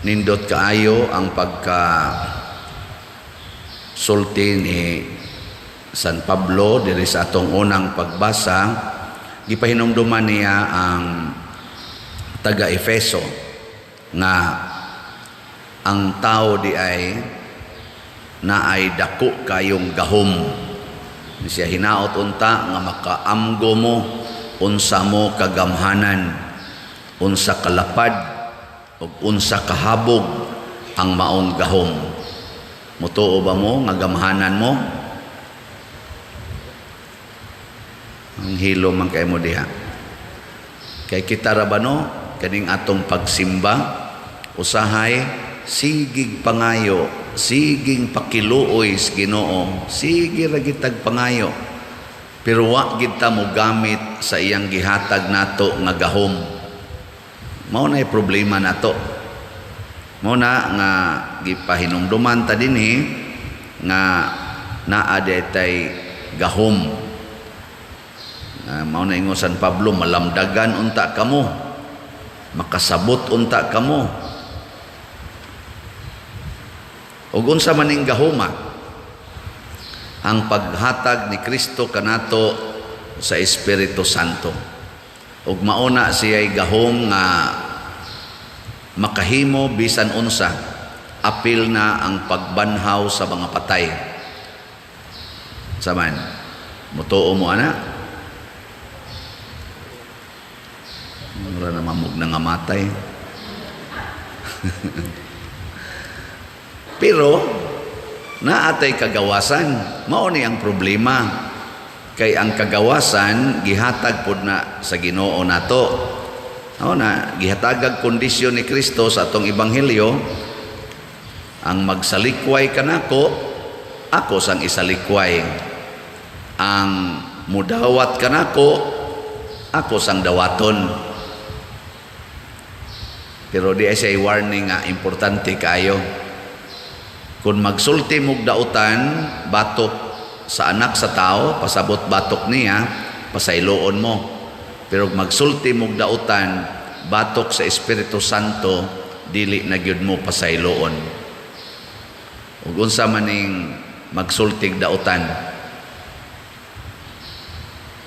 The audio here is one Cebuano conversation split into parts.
Nindot kaayo ang pagka sulti ni San Pablo diri sa atong unang pagbasa. Gipahinumduman niya ang taga Efeso nga ang tao di ay naay dako kayong gahom. Siya hinaot unta nga makaamgo mo unsa mo kagamhanan, unsa kalapad ug unsa kahabog ang maong gahom. Mutuo ba mo nga gamhanan mo? Ang hilo man kay mo diha. Kay kita ra ba, no, kaning atong pagsimba usahay sigig pangayo, siging pakiluoy sa Ginoo, sige ra gitag pangayo. Pero wa gid ta mo gamit sa iyang gihatag nato nga gahom. Mao na problema nato. Mao na nga gipahinumduman ta dinhi nga naa tay gahom. Mao na ingon San Pablo, malamdagan unta kamo, makasabot unta kamo. Ug unsa man ning gahoma? Ang paghatag ni Kristo kanato sa Espiritu Santo. Ug mauna siya'y gahom nga makahimo bisan unsa, apil na ang pagbanhaw sa mga patay. Saman, mutuo mo ana? Mura na mamog na nga matay. Pero naatay kagawasan, mao ni ang problema. Kay ang kagawasan gihatag pud na sa Ginoo nato. Mao na gihatagag kondisyon ni Kristo sa atong ebanghelyo, ang magsalikway kanako, ako sang isalikway. Ang mudawat kanako, ako sang dawaton. Pero di ay siya warning nga importante kayo. Kung magsulti mog dautan batok sa anak sa tao, pasabot batok niya, pasayloon mo. Pero magsulti mog dautan batok sa Espiritu Santo, dili na gyud mo pasayloon. Ug unsa maning magsultig dautan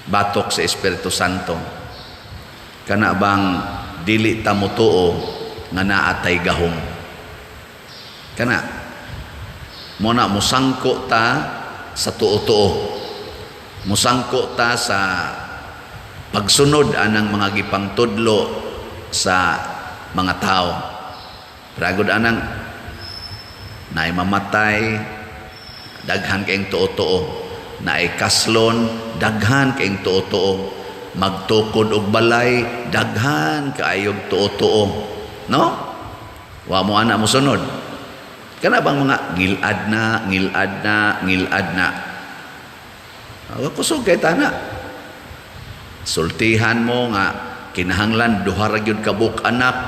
batok sa Espiritu Santo? Kana bang dili ta motuo nga naatay gahom? Kana mo na musangko ta sa tuo-tuo, musangko ta sa pagsunod anang mga gipangtudlo sa mga tao. Pragod anang naay mamatay, daghan kayong tuo-tuo, naay kaslon, daghan kayong tuo-tuo, magtukod og balay, daghan kaayog tuo-tuo, no? Wa mo ana mosunod. Kana bang mga ngilad na, ngilad na, ngilad na. Kusog kay tana. Sultihan mo nga kinahanglan duha ra gyud ka buok anak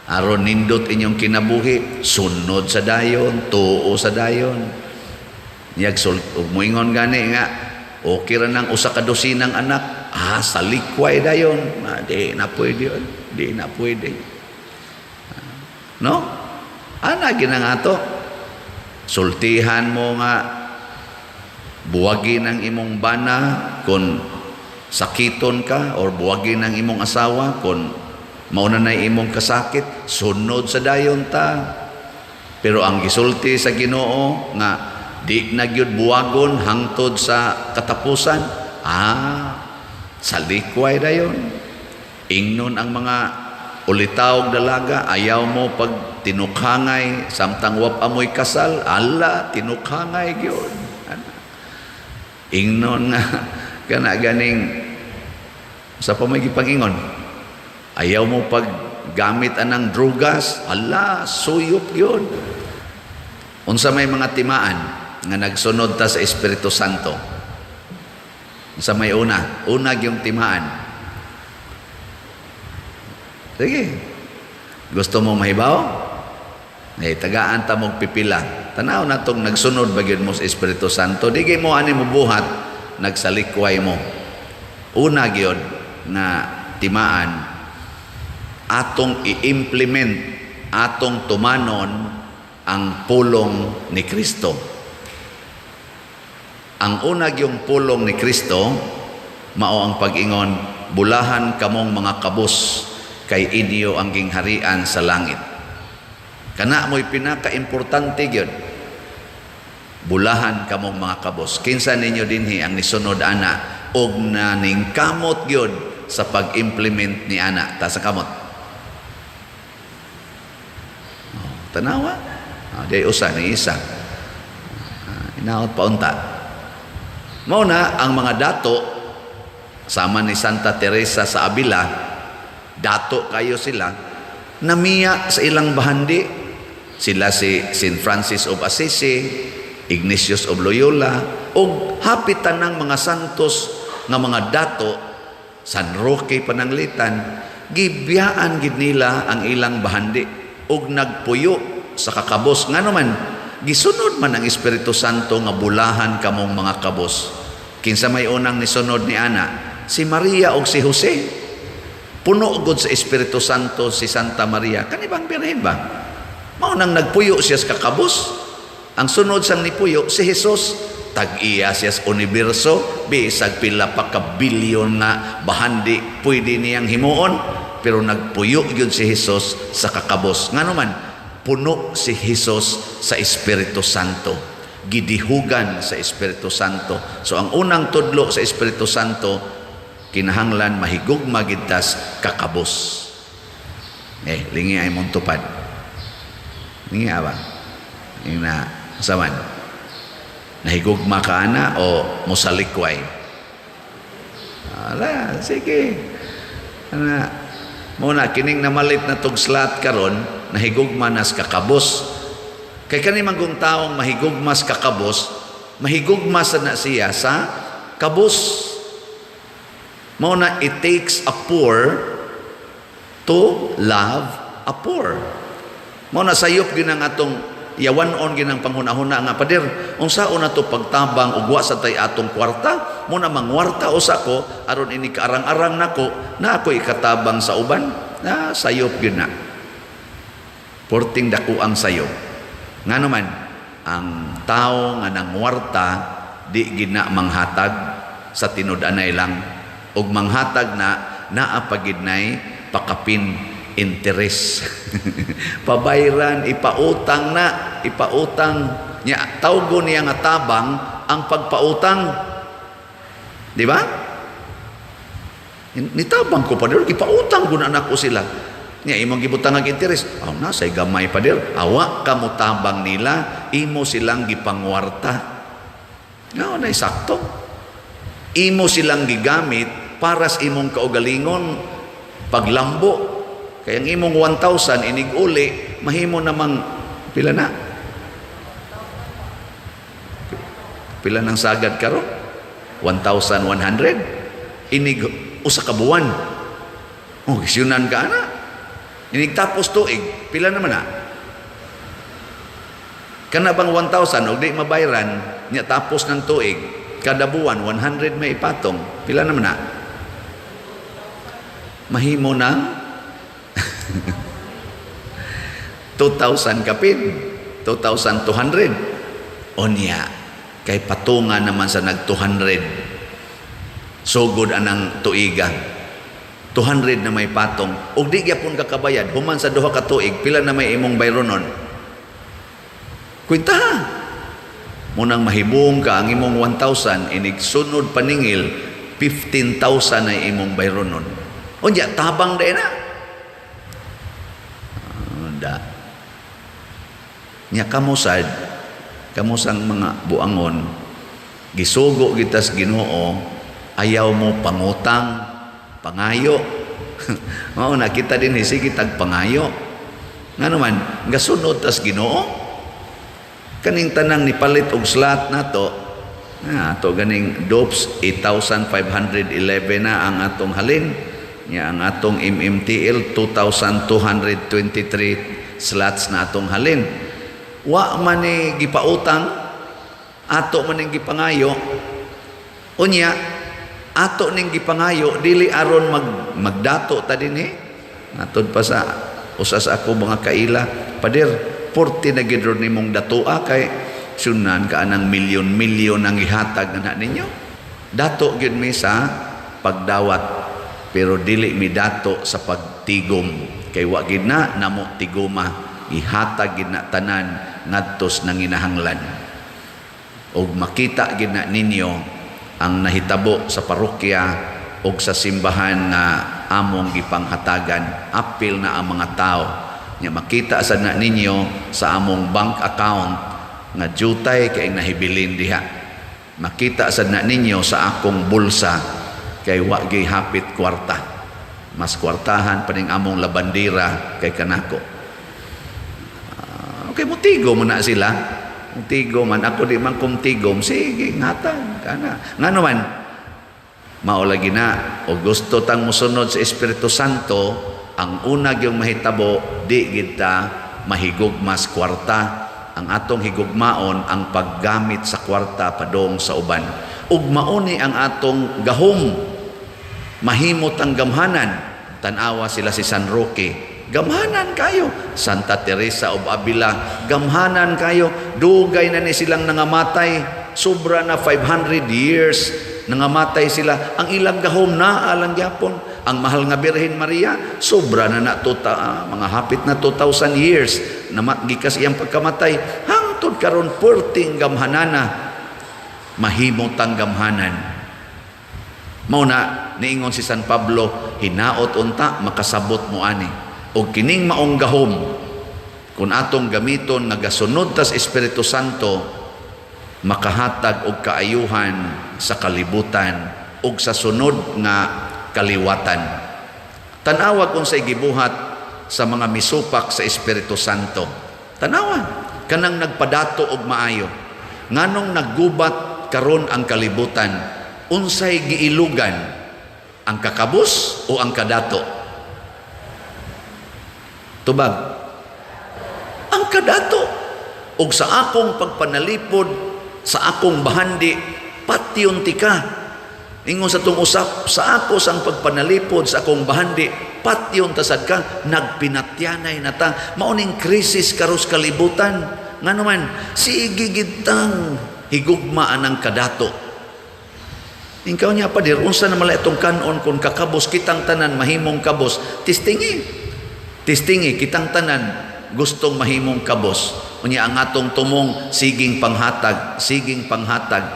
aron nindot inyong kinabuhi, sunod sa dayon, tuo sa dayon. Niyag ug moingon gani nga okay ra nang usa ka dosinang anak, salikway dayon. Di na pwede yun. Di na pwede. No? Ana ginangato. Sultihan mo nga buwagin ang imong bana kung sakiton ka, or buwagin ang imong asawa kung mauna na imong kasakit, sunod sa dayon ta. Pero ang gisulti sa Ginoo nga di na gyud buwagon hangtod sa katapusan, salikway dayon. Ingnon ang mga ulitaw dalaga, ayaw mo pag tinukhangay samtang wap amoy kasal, ala tinukhangay gyud. Ingnon nga kana ganing sa pa may gipangingon, ayaw mo pag gamit anang drugas, ala suyop gyud. Unsa may mga timaan nga nagsunod ta sa Espiritu Santo? Unsa may una? Una gyung timaan. Sige. Gusto mo mahibaw? Tagaan ta mong pipila. Tanaw na tong nagsunod ba gyud mo sa Espiritu Santo. Di gyud mo ani mo buhat, nagsalikway mo. Una gyud na timaan, atong i-implement Atong tumanon ang pulong ni Kristo. Ang una gyung pulong ni Kristo mao ang pag-ingon, "Bulahan kamong mga kabos, kay inyo ang gingharian sa langit." Kana mo'y pinaka-importante gyud. Bulahan kamong mga kabos. Kinsa ninyo dinhi ang nisunod ana og naningkamot gyud sa pag-implement ni ana? Taas ang kamot. Oh, tanawa. Oh, di usa ni isa. Inaot pa unta. Mao na ang mga dato sama ni Santa Teresa sa Avila, dato kayo sila, namiya sa ilang bahandi. Sila si Saint Francis of Assisi, Ignatius of Loyola, ug hapit tanang mga santos nga mga dato, San Roque Pananglitan, gibiyaan gid nila ang ilang bahandi ug nagpuyo sa kakabos. Ngano man, gisunod man ang Espiritu Santo nga bulahan kamong mga kabos. Kinsa may unang nisunod ni ana? Si Maria og si Jose. Puno gud sa Espiritu Santo si Santa Maria. Kani bang birhen ba? Mao nang nagpuyo siya sa kakabos. Ang sunod sang nipuyo si Jesus. Tag-iya siya sa universo, bisag pila pa ka bilyon nga bahandi pwede niyang himuon, pero nagpuyo gyud si Jesus sa kakabos. Ngano man, puno si Jesus sa Espiritu Santo. Gidihugan sa Espiritu Santo. So ang unang tudlo sa Espiritu Santo, kinahanglan mahigugma gid tas kakabos. Eh, lingi ay mong tupad. Lingi ba? Yung na, saman. Nahigugma ka na o musalikway? Ala, sige. Ana, muna, kining namalit na tog slot karon, nahigugma nas kakabos. Kay kani manggong taong mahigugma sa kakabos, mahigugma sa na siya sa kabos. Mao na it takes a poor to love a poor. Mao na sayop gyud ang atong yawan-on gyud ang panghuna-huna nga, "Pader, unsaon na to pagtabang ug wa sa tay atong kwarta? Mo na mangwarta usa ko aron ini kaarang-arang nako na ako ikatabang sa uban." Na sayop gyud na. Porting dako ang sayop. Ngano man, ang tao nga nangwarta di gid na manghatag sa tinud-anay lang, ug manghatag na naa pa gid nay pakapin interest. Pabayran, ipautang na, ipautang nya, tawgo niya nga tabang ang pagpautang. Di ba? Nitabang ko pa, ipautang ko na nako sila. Nya imong gibutang ang interest. Aw na say gamay pa dir. Awa ka mo tabang nila, imo silang gipangwarta. No, na sakto. Imo silang gigamit para sa imong kaugalingon paglambo. Kaya ang imong 1,000 inig uli, mahimo namang pila na? Pila nang sagad karon? 1,100. Inig usa ka buwan. Oh, gisyunan ka ana. Inig tapos tuig, pila naman na? Kana bang 1,000 og di mabayran nya tapos ng tuig, kada buwan 100 may ipatong, pila naman na? Mahimo ng 2,000 kapin, 2,200. Onya, kay patungan naman sa nag 200. Sugod anang tuiga. 200 na may patong. Ug di gyapon ka kabayad, human sa 2 ka tuig, pila na may imong bayronon? Kwenta. Munang mahibong ka ang imong 1,000, inig sunod paningil, 15,000 na imong bayronon. Unya, tabang dahil na. Da. Nya kamusad, kamusang mga buangon, gisugo gitas Ginoo, ayaw mo pangutang, pangayo. Mao na kita din sige tag pangayo. Ngano man, gasunod tas Ginoo. Kaning tanang nipalit og slot nato, na ato ganing dopes 8,511 na ang atong halin. Nya ang atong MMTL 2,223 slots na atong halin. Wa man ni gipautang, ato man ning gipangayo. Unya ato ning gipangayo dili aron magdato ta dinhi. Matod pa sa Usa sa ako mga kaila, "Pader, 40 na gid ron nimong datoa kay sunan ka anang milyon-milyon ang ihatag na ninyo." Dato gyud mi sa pagdawat, pero dili mi dato sa pagtigom kay wa gid na namo tigoma, ihatag gid na tanan ngadto sa nanginahanglan. Og makita gid na ninyo ang nahitabo sa parokya og sa simbahan nga among gipanghatagan. Apil na ang mga tao nya. Makita sad na ninyo sa among bank account nga jutay kay nahibilin diha. Makita sad na ninyo sa akong bulsa kay wa gyud hapit kwarta. Mas kwartahan pa ning among labandira kay kanako. Ah, okay, mutigo mo na sila. Mutigo man ako, di man kumtigom, sige, ngatag kana. Ngano man mao lagi na o gusto tang mosunod sa Espiritu Santo, ang una gyung mahitabo, di gid ta mahigugma sa kwarta. Ang atong higugmaon ang paggamit sa kwarta padong sa uban. Ug mauni ang atong gahom, mahimot ang gamhanan. Tan-awa sila si San Roque, gamhanan kayo. Santa Teresa of Avila, gamhanan kayo. Dugay na ni silang nangamatay, sobra na 500 years nangamatay sila, ang ilang gahom naa lang gyapon. Ang mahal nga Birhen Maria, sobra na na tuta, mga hapit na 2,000 years na gikas iyang pagkamatay, hangtod karon perting gamhanana. Mahimot ang gamhanan. Mao na niingon si San Pablo, "Hinaot unta makasabot mo ani." Og kining maong gahom, kung atong gamiton nga gasunod tas Espiritu Santo, makahatag og kaayuhan sa kalibutan ug sa sunod nga kaliwatan. Tan-awa kung sa gibuhat sa mga misupak sa Espiritu Santo. Tanawa, kanang nagpadato og maayo. Nganong naggubat karon ang kalibutan? Unsay giilugan? Ang kakabos o ang kadato? Tubag. Ang kadato. Og sa akong pagpanalipod, sa akong bahandi, patyon tika. Ingon sa tong usap, sa ako sang pagpanalipod, sa akong bahandi, patyon tasad ka, nagpinatyanay na ta. Mauning krisis karos kalibutan. Nga naman, sige gitang higugma anang kadato. Ikaw niya, "Pader, unsa na mala itong kanon kung kakabos kitang tanan mahimong kabos?" Testingi. Testingi, kitang tanan gustong mahimong kabos. Unya ang atong tumong, siging panghatag,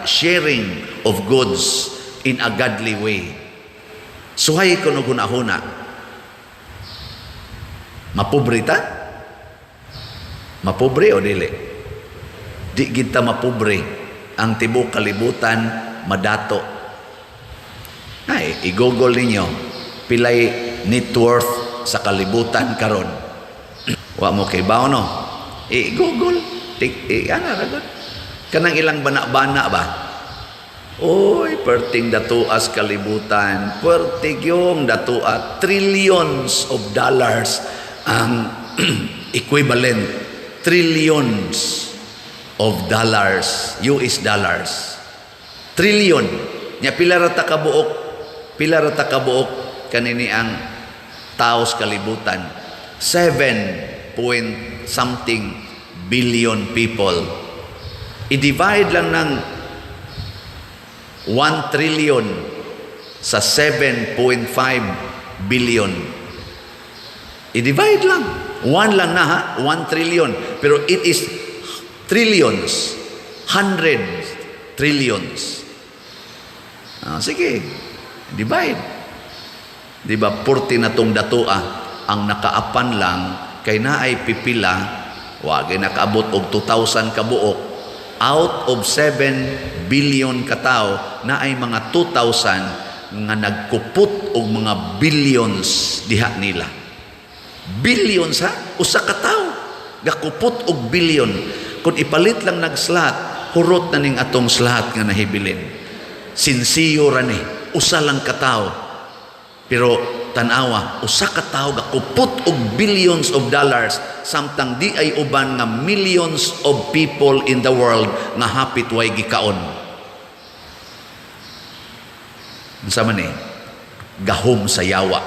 sharing of goods in a godly way. Suhay ko no hunahuna. Mapobre ta? Mapobre o dili? Di kita mapobre. Ang tibok kalibutan madato. Ay, i-Google ninyo pilay net worth sa kalibutan karon. Wa mo kay bao, no? I-Google. Tik, ana ra. Kanang ilang bana-bana ba? Oy, perting datuas kalibutan, perting yung datua, trillions of dollars ang equivalent, trillions of dollars, US dollars. Trillion. Nya pila ra ta kabuok, pila ra ta kabuok kanini ang taos kalibutan? 7 point something billion people. I-divide lang ng 1 trillion sa 7.5 billion. I-divide lang. 1 lang na ha, 1 trillion. Pero it is trillions, hundreds, trillions. Ah, sige, divide. Di ba, 40 na tong datoa, ang nakaapan lang, kay naay pipila, wagay nakaabot og 2,000 kabuok, out of 7 billion katao, naay mga 2,000 nga nagkupot og mga billions diha nila. Billions ha? Usa ka tawo gakupot og billion. Kung ipalit lang nag-slot, hurot na ning atong slot nga nahibilin. Sinsiyo ra ni, usa lang ka tawo. Pero tanawa, usa ka tawo gakupot og billions of dollars samtang di ay uban nga millions of people in the world nga hapit way gikaon. Unsa man eh? Gahom sa yawa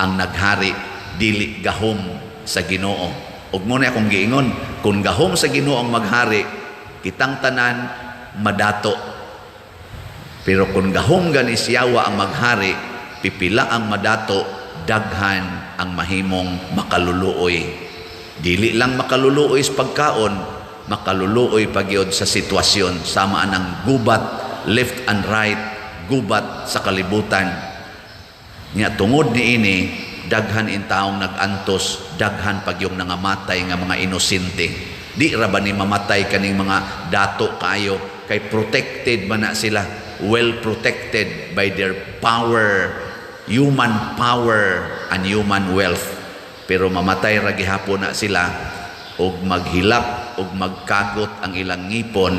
ang naghari dili gahom sa Ginoo. Ug mao na akong giingon, kung gahom sa Ginoo ang maghari, kitang tanan madato. Pero kung gahom gani si yawa ang maghari, pipila ang madato, daghan ang mahimong makaluluoy. Dili lang makaluluoy sa pagkaon, makaluluoy pagyod sa sitwasyon sama anang gubat left and right, gubat sa kalibutan. Nya tungod niini, daghan in taong nag-antos, daghan pagyong nangamatay nga mga inosente. Di ra ba ni mamatay kaning mga dato kaayo, kay protected man na sila, well protected by their power, human power and human wealth. Pero mamatay ra gihapon na sila og maghilak og magkagot ang ilang ngipon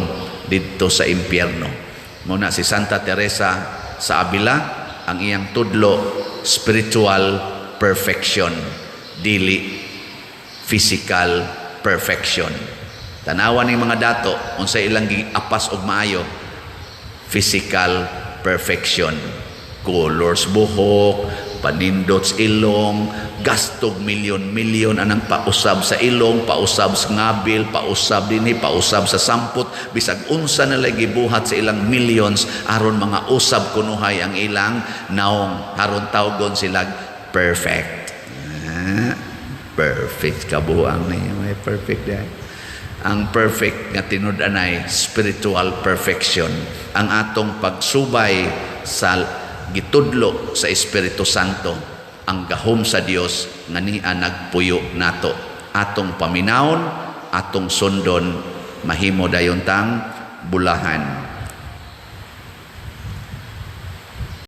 didto sa impyerno. Mao na si Santa Teresa sa Avila, ang iyang tudlo, spiritual perfection, dili physical perfection. Tanawa ning mga dato, unsa ilang giapas og maayo? Physical perfection, colors buhok, panindot sa ilong, gastog milyon-milyon anang pausab sa ilong, pausab sa ngabil, pausab dinhi, pausab sa sampot, bisag unsa na lagi buhat sa ilang millions aron mga usab kunuhay ang ilang naong, aron tawgon sila perfect. Ah, perfect kabuang niya, may perfect dahil. Ang perfect nga tinud-anay spiritual perfection, ang atong pagsubay sa gitudlo sa Espiritu Santo, ang gahom sa Dios nga niya nagpuyo nato. Atong paminawon, atong sundon, mahimo dayon tang bulahan.